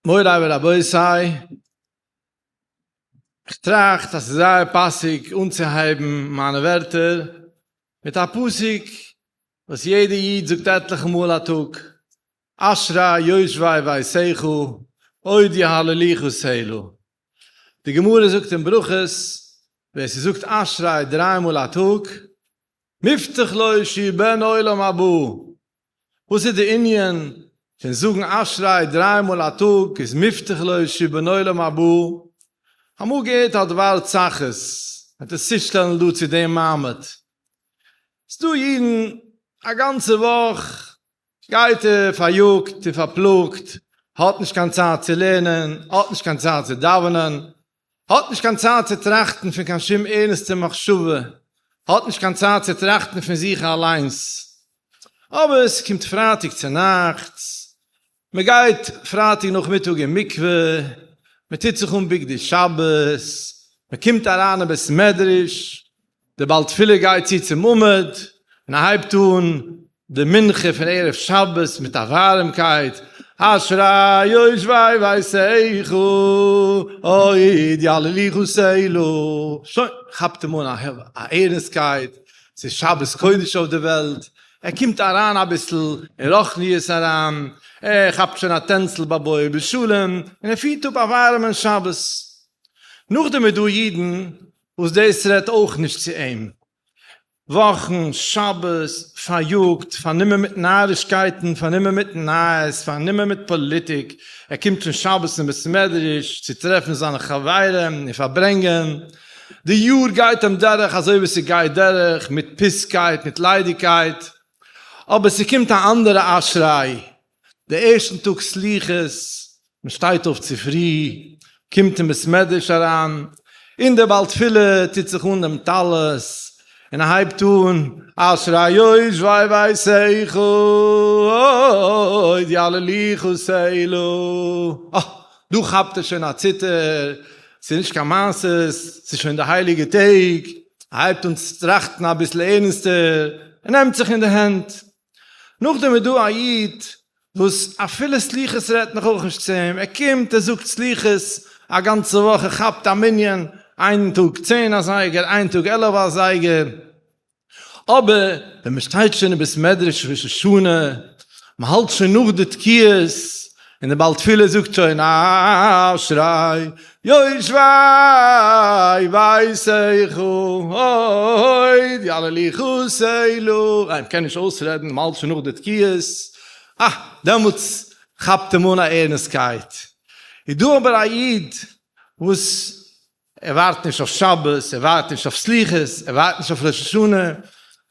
מורי ורבותי, איך טראכט אז ס'איז זייער פאסיג אנצוהייבן מיינע ווערטער מיט א פסוק וואס יעדער איד זאגט עטליכע מאל א טאג, אשרי יושבי ביתך עוד יהללוך סלה. די גמרא זאגט אין ברכות, ווער ס'זאגט אשרי דריי מאל א טאג, מובטח לו שהוא בן עולם הבא. וואס איז די ענין פון זאגן אשרי דריי מאל א טאג איז מובטח לו שהוא בן עולם הבא? אמאל געהערט א דבר צחות, מ'וועט עס צושטעלן דא צו דעם מעמד. ס'דא אידן א גאנצע וואך גייט ער פאריאגט און פארפלאגט, האט נישט קיין צייט צו לערנען, האט נישט קיין צייט צו דאווענען, האט נישט קיין צייט צו טראכטן פון קיין שום ערנסטע מחשבה, האט נישט קיין צייט צו טראכטן פון זיך אליינס. אבער עס קומט פרייטאג צונאכטס, מען גייט פרייטאג נאכמיטאג אין מקווה, מען טוט זיך אן בגדי שבת, מען קומט אריין אין בית מדרש, דער בעל תפילה גייט צו צום עמוד און ער הייבט אן די מנחה פון ערב שבת מיט א ווארעמקייט, אשרי יושבי ביתך עוד יהללוך סלה, שוין, כאפט אים אן א ערנסטקייט, ס'איז שבת קודש אויף די וועלט, ער קומט אריין אביסל אין רוחניות אריין, ער כאפט שוין א טענצל ביי בואי בשלום, און ער פירט אפ א ווארעמען שבת. נאכדעם איז דא אידן וואס דאס רעדט אויך נישט צו אים. וואכן, שבת, פאריאגט, פארנומען מיט נארישקייטן, פארנומען מיט נייעס, פארנומען מיט פאליטיק, ער קומט פון שבת אין בית מדרש צו טרעפן זיינע חברים און פארברענגען, די יאר גייט אים דורך אזוי ווי ס'גייט דורך, מיט פוסטקייט, מיט ליידיגקייט, אבער ס'קומט א אנדערע אשרי, די ערשטן טאג סליחות, מען שטייט אויף צופרי, קומט אין בית מדרש אריין, און דער בעל תפילה טוט זיך אן דעם טלית, און ער הייבט אן, אשרי יושבי ביתך עוד יהללוך סלה, אה, דא כאפט ער שוין א ציטער, ס'איז נישט קיין מעשות, ס'איז שוין די הייליגע טעג, ער הייבט אן צו טראכטן אביסל ערנסטער, ער נעמט זיך אין די הענט. נאכדעם איז דא א איד וואס אפילו סליחות רעדט נאך אויך נישט צו אים, ער קומט ער זאגט סליחות א גאנצע וואך, ער כאפט א מנין איין טאג צען אזייגער איין טאג 11 אזייגער, אבער ווען מען שטייט שוין אין בית מדרש ראש השנה, מען האלט שוין נאך די תקיעות, און דער בעל תפילה זאגט שוין אשרי יושבי ביתך עוד יהללוך סלה, מען קען נישט אויסרעדן, מען האלט שוין נאך די תקיעות, אה, דעמאלטס כאפט אים אן א ערנסטקייט. איז דא אבער א איד וואס ער ווארט נישט אויף שבת, ער ווארט נישט אויף סליחות, ער ווארט נישט אויף ראש השנה,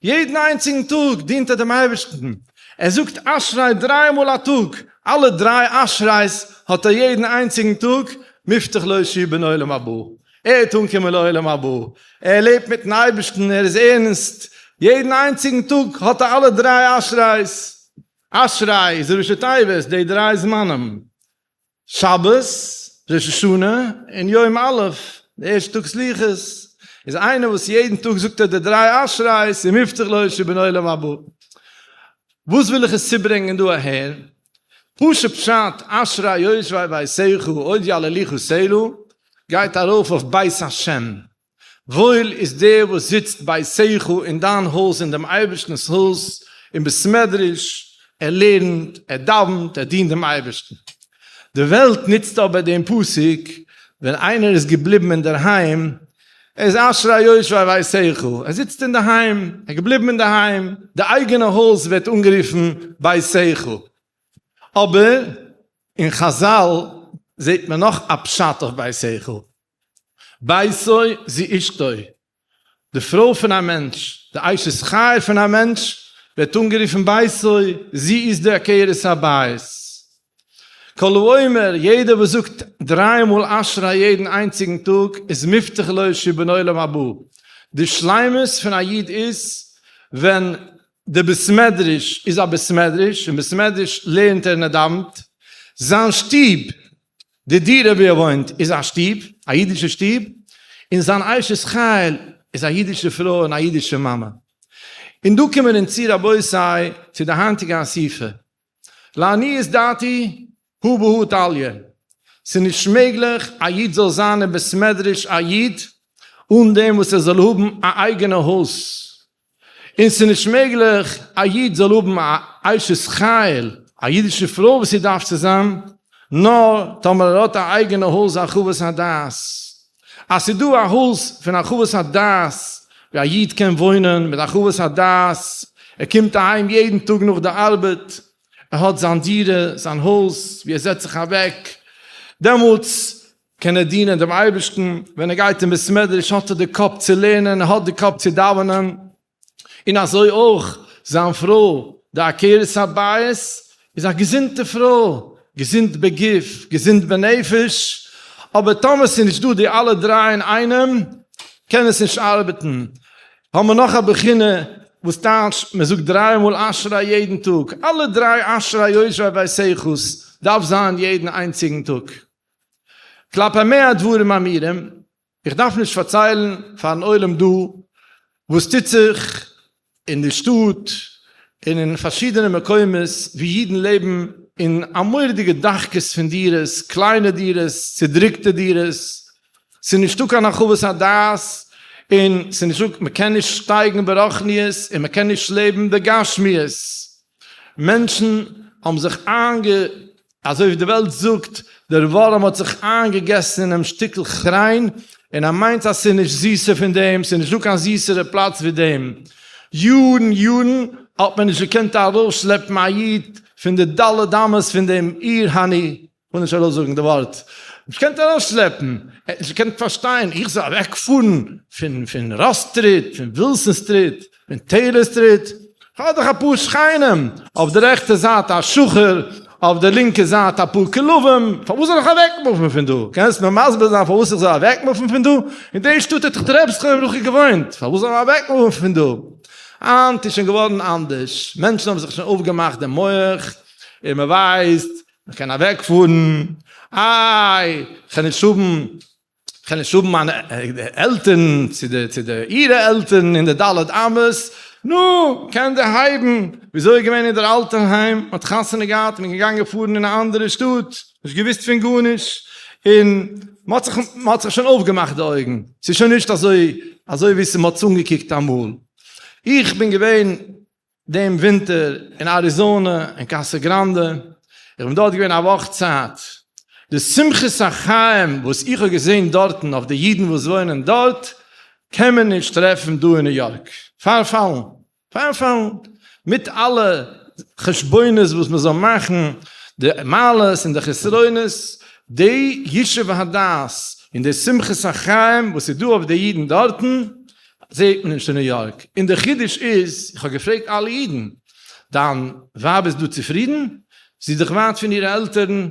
יעדן איינציגן טאג דינט ער דעם אייבערשטן, ער זאגט אשרי דריי מאל א טאג, אלע דריי אשרי'ס האט ער יעדן איינציגן טאג, מובטח לו שהוא בן עולם הבא, ער וועט אנקומען לעולם הבא, ער לעבט מיטן אייבערשטן, ער איז ערנסט, יעדן איינציגן טאג האט ער אלע דריי אשרי'ס, אשרי איז ראשי תיבות די דריי זמנים, שבת, ראש השנה, און יום א', די ערשטע טאג סליחות, איז איינער וואס יעדן טאג זאגט ער די דריי אשרי'ס און מובטח לו שהוא בן עולם הבא. וואס וויל איך עס צוברענגען דא אהער? פשוט פשט, אשרי יושבי ביתך עוד יהללוך סלה, גייט ארויף אויף בית השם, וואויל איז דער וואס זיצט ביתך אין דיין הויז אין דעם אייבערשטנ'ס הויז, אין בית מדרש, ער לערנט, ער דאווענט, ער דינט דעם אייבערשטן. די וועלט נוצט אבער דעם פסוק ווען איינער איז געבליבן אינדערהיים, ער איז אשרי יושבי ביתך, ער זיצט אינדערהיים, ער איז געבליבן אינדערהיים, די אייגענע הויז ווערט אנגערופן ביתך. אבער אין חזל זעט מען נאך א פשט אויף ביתך, ביתו זו אשתו, די פרוי פון א מענטש, די אשת חיל פון א מענטש, ווערט אנגערופן ביתו, זי איז די עקרת הבית. כל האומר, יעדער וואס זאגט דריי מאל אשרי יעדן איינציגן טאג, איז מובטח לו שהוא בן עולם הבא. די שלימות פון א איד איז ווען די בית מדרש איז א בית מדרש, אין בית מדרש לערנט ער און ער דאווענט, זיין שטוב די דירה וואו ער וואוינט איז א שטוב, א אידישע שטוב, און זיין אשת חיל איז א אידישע פרוי און א אידישע מאמע. און דא קומען אונז צו רבותי צו די היינטיגע אסיפה. לעניות דעתי הא בהא תליא. ס'איז נישט מעגליך א איד זאל זיין אין בית מדרש א איד אן דעם וואס ער זאל האבן א אייגענע הויז, און ס'איז נישט מעגליך א איד זאל האבן א אשת חיל, א אידישע פרוי וואס זי דארף צו זיין, נאר טאמער ער האט א אייגענע הויז הרחבת הדעת. אז ס'איז דא א הויז פון הרחבת הדעת ווי א איד קען וואוינען מיט הרחבת הדעת, ער קומט אהיים יעדן טאג נאך די ארבעט, ער האט זיין דירה, זיין הויז ווי ער זעצט זיך אוועק, דעמאלטס קען ער דינען דעם אייבערשטן, ווען ער גייט אין בית מדרש האט ער די קאפ צו לערנען, ער האט די קאפ צו דאווענען, און אזוי אויך זיין פרוי די עקרת הבית איז א געזונטע פרוי, געזונט בגוף, געזונט בנפש, אבער טאמער ס'איז נישט דא די אלע דריי אינאיינעם קען עס נישט ארבעטן. האבן מיר נאך א בחינה וואס טייטש מען זאגט דריי מאל אשרי יעדן טאג, אלע דריי אשרי יושבי ביתך'ס דארף זיין יעדן איינציגן טאג. כלפי מה הדברים אמורים, איך דארף נישט פארציילן פארן עולם דא וואס טוט זיך אין די שטאט און אין פארשידענע מקומות ווי אידן לעבן אין א מורא'דיגע דחקות פון דירות, קליינע דירות, צודריקטע דירות, ס'איז נישטא קיין הרחבת הדעת און ס'איז נישטא, מ'קען נישט שטייגן ברוחניות און מ'קען נישט לעבן בגשמיות. מענטשן האבן זיך איינגע. אזוי ווי די וועלט זאגט, דער ווארעם האט זיך איינגעגעסן אינעם שטיקל כריין, און ער מיינט אז ס'איז נישט זיסער פון דעם, ס'איז נישט דא קיין זיסערע פלאץ ווי דעם. יארן יארן האט מען נישט געקענט ארויסשלעפן א איד פון די ד' אמות פון דעם עיר הני, כ'וויל נישט ארויסזאגן די ווארט, נישט געקענט ארויסשלעפן, ער האט נישט געקענט פארשטיין, איך זאל אוועקפארן פון פון ראס סטריט, פון ווילסאן סטריט, פון טעילאר סטריט, כ'האב דאך אפאר שכנים, אויף די רעכטע זייט א שחור, אויף די לינקע זייט אפאר כלבים, פארוואס זאל איך אוועקמופן פון דא? קענסט מיר מסביר זיין פארוואס איך זאל אוועקמופן פון דא? אין די שטאט האט דאך דער רבי זכרונו לברכה געוואוינט, פארוואס זאל מען אוועקמופן פון דא? היינט איז שוין געווארן אנדערש, מענטשן האבן זיך שוין אויפגעמאכט דעם מח, און מען ווייסט, מען קען אוועקפארן, איי, כ'קען נישט האבן כ'קען נישט האבן מיינע עלטערן צו די צו די אירע עלטערן אין די ד' אמות, נו, קען דערהייבן, וויאזוי איז געווען אין דער אלטער היים, מען האט חתונה געהאט, מען איז געגאנגען פארן אין א אנדערע שטאט, נישט געוואוסט פון גארנישט, און מען האט זיך מען האט זיך שוין אויפגעמאכט די אויגן, ס'איז שוין נישט אזוי אזוי ווי ס'מ'האט עס אנגעקוקט אמאל. איך בין געווען דעם ווינטער אין אריזאנע אין קאסא גראנדע, איך בין דארט געווען א וואך צייט, די שמחת החיים וואס איך האב געזען דארטן אויף די אידן וואס וואוינען דארט, קען מען נישט טרעפן דא אין ניו יארק, פארפאלן, פארפאלן, מיט אלע חשבונות וואס מען זאל מאכן, די מעלות און די חסרונות, די ישוב הדעת און די שמחת החיים וואס איז דא אויף די אידן דארטן, זעהט מען נישט אין ניו יארק, און די חידוש איז, איך האב געפרעגט אלע אידן, דיין ווייב איז דא צופרידן? זי איז דאך ווייט פון אירע עלטערן,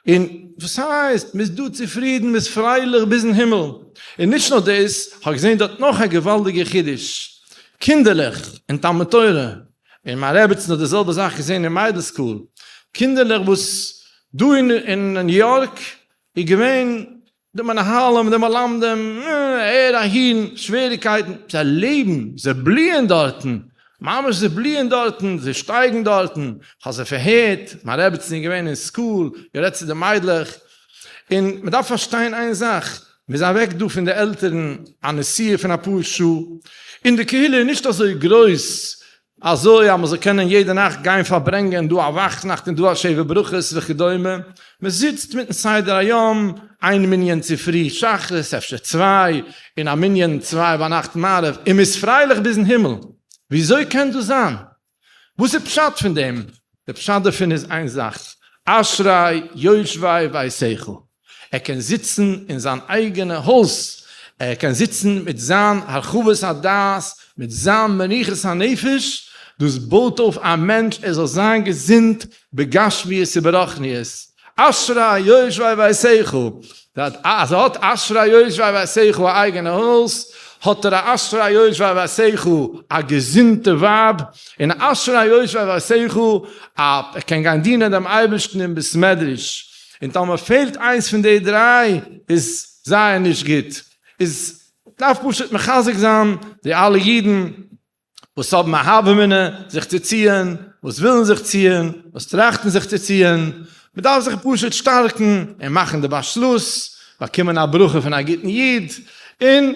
און וואס הייסט, מען איז דא צופרידן, מען איז פרייליך ביזן הימל, און נישט נאר דאס, איך האב געזעהן דארט נאך א געוואלדיגע חידוש, קינדערלעך אין תלמוד תורה, און מיין רעבעצן האט די זעלבע זאך געזעהן אין מיידל סקול, קינדערלעך וואס דא אין ניו יארק איז געווען די מנהלים, די מלמדים, אהער אהין, שוועריקייטן, זיי לעבן, זיי בליען דארטן, ממש זיי בליען דארטן, זיי שטייגן דארטן, כ'האב זיי פארהערט, מיין רעבעצן איז געווען אין סקול, גערעדט צו די מיידלעך, און מען דארף פארשטיין איין זאך, מען איז אוועק דא פון די עלטערן א נסיעה פון אפאר שעה, און די קהילה איז נישט אזוי גרויס אזוי אז מען זאל קענען יעדע נאכט גיין פארברענגען דא א וואכנאכט און דא א שבע ברכות וכדומה, מען זיצט מיטן סדר היום, איין מנין צופרי שחרית, אפשר צוויי, און א מנין צוויי ביינאכט מעריב, און מען איז פרייליך ביזן הימל, וויאזוי קען דאס זיין? וואס איז פשט פון דעם? די פשט דערפון איז איין זאך, אשרי יושבי ביתך, ער קען זיצן אין זיין אייגענע הויז, ער קען זיצן מיט זיין הרחבת הדעת, מיט זיין מנוחת הנפש, דאס בויט אויף א מענטש ער זאל זיין געזונט בגשמיות וברוחניות, אשרי יושבי ביתך, אז ער האט אשרי יושבי ביתך א אייגענע הויז, האט ער א אשרי יושבי ביתך א געזונטע ווייב, און אשרי יושבי ביתך א ער קען גיין דינען דעם אייבערשטן אין בית מדרש. און טאמער פעלט איינס פון די דריי איז זייער נישט גוט, איז דארף פשוט מחזק זיין די אלע אידן וואס האבן א הוה אמינא זיך צו ציען, וואס ווילן זיך ציען, וואס טראכטן זיך צו ציען, מען דארף זיך פשוט שטארקן און מאכן די באשלוס, באקומען א ברכה פון א גוטן איד, און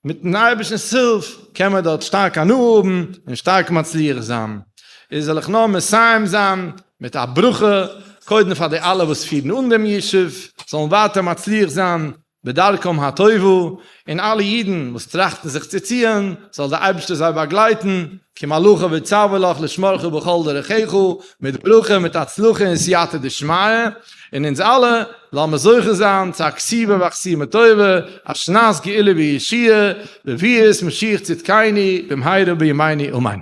מיטן אייבערשטנ'ס הילף קען מען דארט שטארק הנאה האבן און שטארק מצליח זיין. איז זאל איך נאר מסיים זיין מיט א ברכה, קודם פאר די אלע וואס פירן אן דעם ישוב, זאלן ווייטער מצליח זיין בדרכם הטובה, און אלע אידן וואס טראכטן זיך צו ציען, זאל דער אייבערשטער זיי באגלייטן, כי מלאכיו יצוה לך לשמרך בכל דרכיך, מיט ברכה, מיט הצלחה און סייעתא דשמיא, און אונז אלע לאמיר זוכה זיין צו א כתיבה וחתימה טובה, א שנת גאולה וישועה, בביאת משיח צדקינו במהרה בימינו אמן.